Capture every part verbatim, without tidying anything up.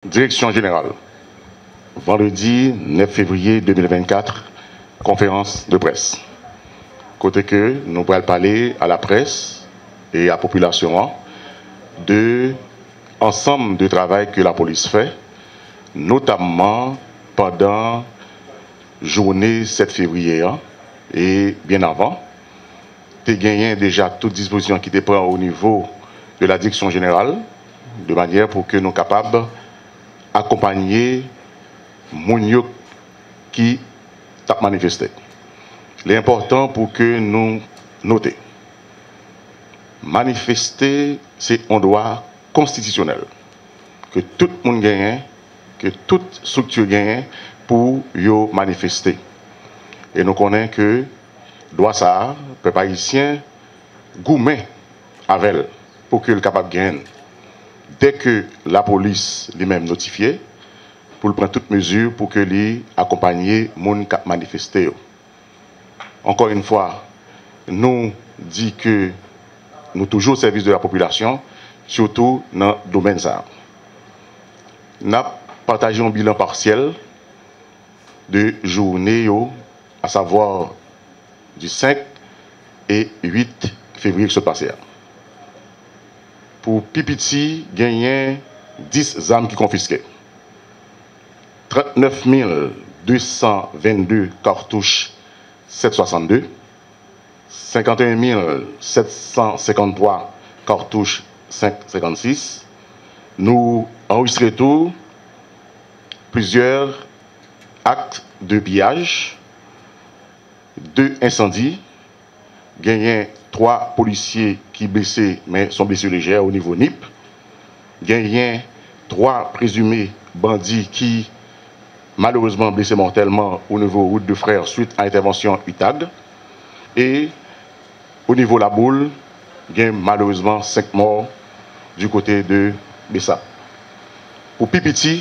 Direksyon jeneral, vandredi nèf fevriye de mil vennkat, konferans de près, kote ke nou pral pale a laprès e a popilasyon an de ansanm de travay ke lapolis fè, notamman pandan jounen sèt fevriye an e byen avan. Te genyen deja tout dispozisyon ki te pran o nivo de la direksyon jeneral, de manyè pou ke nou kapab akonpanye moun yo ki t ap manifeste. Li enpòtan pou ke nou note, manifeste se yon dwa konstitisyonèl ke tout moun genyen, ke tout estrikti genyen pou yo manifeste. E nou konnen ke dwa sa a, pèp ayisyen goumen avè l pou ke l kapab genyen l. Dè ke lapolis li menm notifye pou l pran tout mezi pou ke li akonpanye moun k ap manifeste yo. Ankò yon fwa, nou di ke nou toujou o sèvis de la popilasyon, sitou nan domèn sa a. N ap pataje yon bilan pasyèl de jounen yo, asavwa di senk e uit fevriye ki sot pase a. Pou pi piti, genyen dis zam ki konfiske, trannèf mil de san vennde katouch sèt swasannde, senkanteyen mil sèt san senkanntwa katouch senk senkannsis. Nou anrejistre tou plizyè ak de piyaj, de ensandi, genyen twa polisye ki blese, men se yon blesi lejè o nivo nip. Genyen twa prezime bandi ki malerezman blese mòtèlman o nivo wout de Frè swit a entèvansyon UTAG. E o nivo Laboul, gen malerezman senk mò di kote de Besap. Pou pi piti,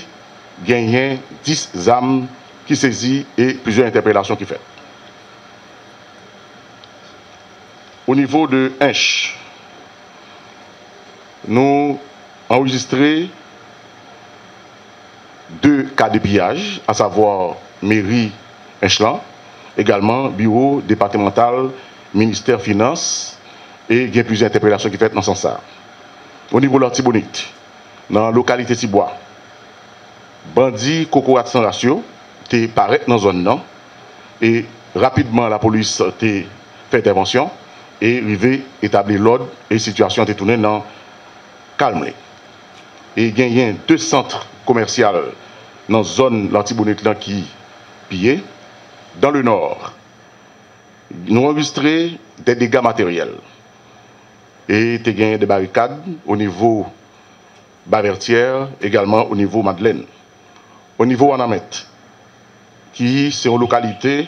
genyen dis zam ki sezi e plizyè entèpelasyon ki fèt. O nivo de Ench, nou anrejistre de ka de piyaj, asavwa meri Ench lan, egalman biwo depatmantal ministè finans, e gen plizyè entèpelasyon ki fèt nan sans sa a. O nivo Latibonit, nan lokalite Tibwa, bandi Kokorat San Ras yo te parèt nan zòn nan, e rapidman lapolis te fè entèvansyon e rive etabli lòd, e sitiyasyon an te tounen nan kalm li. E genyen de sant komèsyal nan zòn Latibonit lan ki piye. Dans le Nord, nou anrejistre de dega materyèl. E te genyen de barikad o nivo Bavètyè, egalman o nivo Madlèn. O nivo Wanament, ki se yon lokalite,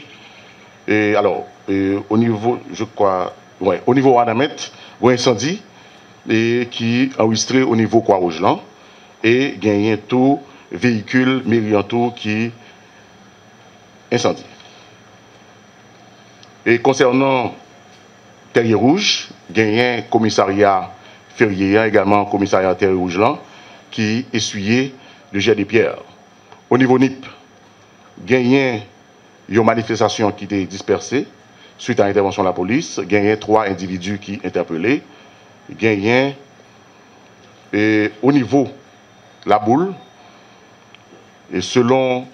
e, alò, e, o nivo, je crois, wè, o nivo Wanament, gen ensandi, e, ki anrejistre o nivo Kwa Wouj lan, e genyen tou veyikil meri an tou ki ensandi. E konsènan Tèrye Wouj, genyen komisarya Ferye an, egalman komisarya Tèrye Wouj lan, ki eswiye de jè de pyè. O nivo nip, genyen yon manifestasyon ki te dispèse swit a entèvansyon lapolis, genyen twa endividi ki entèpele, genyen, e, o nivo Laboul, e selon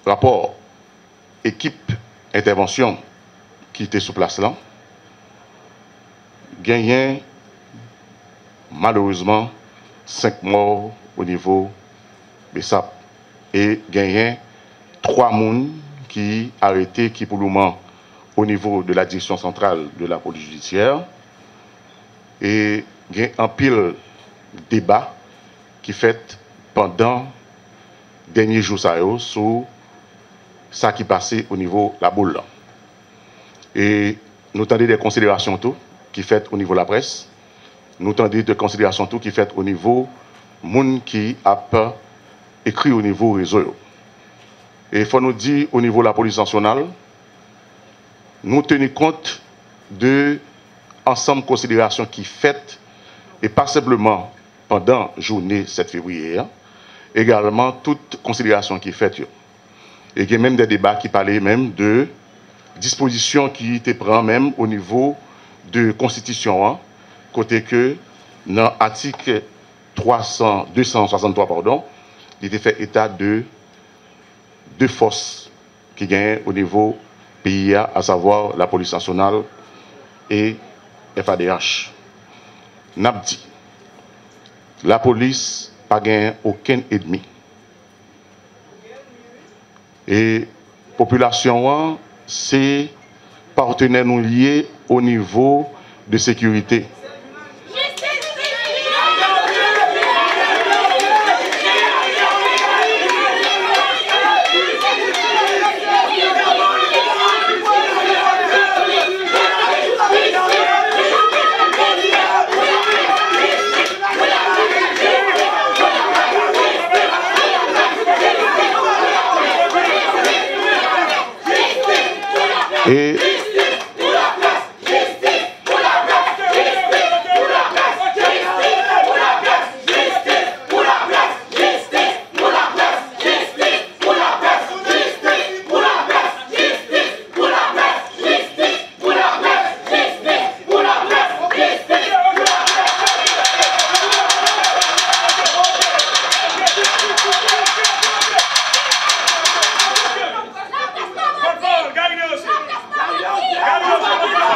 rapò ekip entèvansyon ki te sou plas lan, genyen malerezman senk mò o nivo Besap, e genyen twa moun ki arete, ki pou lemoman o nivo de la Direction Centrale de la Police Judiciaire. E gen anpil deba ki fèt pandan dènye jou sa yo sou sa ki pase o nivo Laboul lan. E nou tande de konsiderasyon tou ki fèt o nivo laprès. Nou tande de konsiderasyon tou ki fèt o nivo moun ki ap ekri o nivo rezo yo. E fò nou di, o nivo lapolis nasyonal, nou teni kont de ansanm konsiderasyon ki fèt, e pa senpleman pandan jounen sèt fevriye a, egalman tout konsiderasyon ki fèt yo. E gen menm de deba ki pale menm de dispozisyon ki te pran menm o nivo de konstitisyon an, kote ke nan atik twa san, de san swasanntwa, padon, li te fè eta de de fòs ki genyen o nivo peyi a, asavwa Lapolis Nasyonal e F A D H. N ap di, lapolis pa genyen okenn enmi. E popilasyon an, se patenè nou l ye o nivo de sekirite. E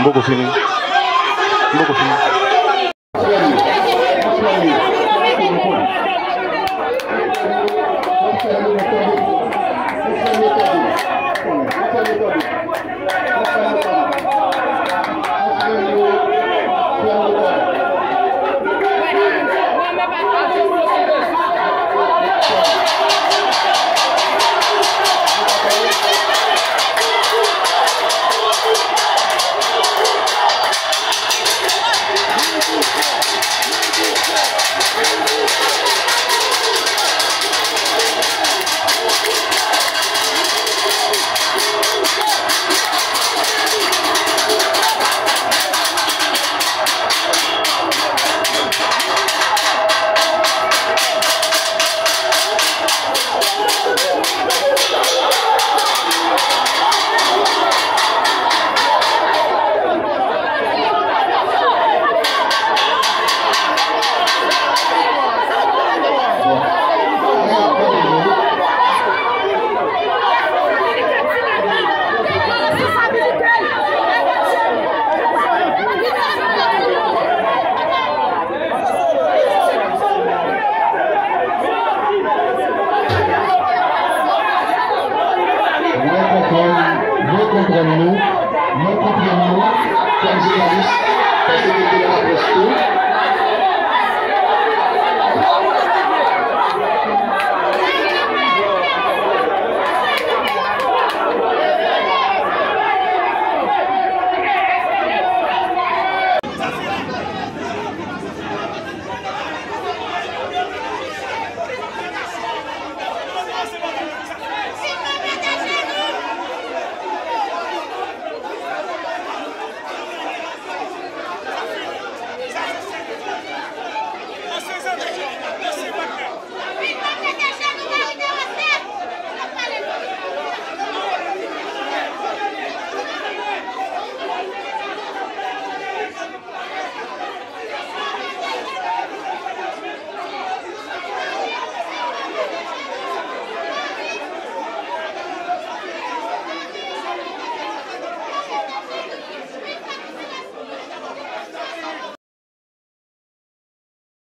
M poko fini. M poko fini. Mwen konprann, mwen konprann nou, mwen konprann nou, kòm jounalis, paske te gen laprès tou.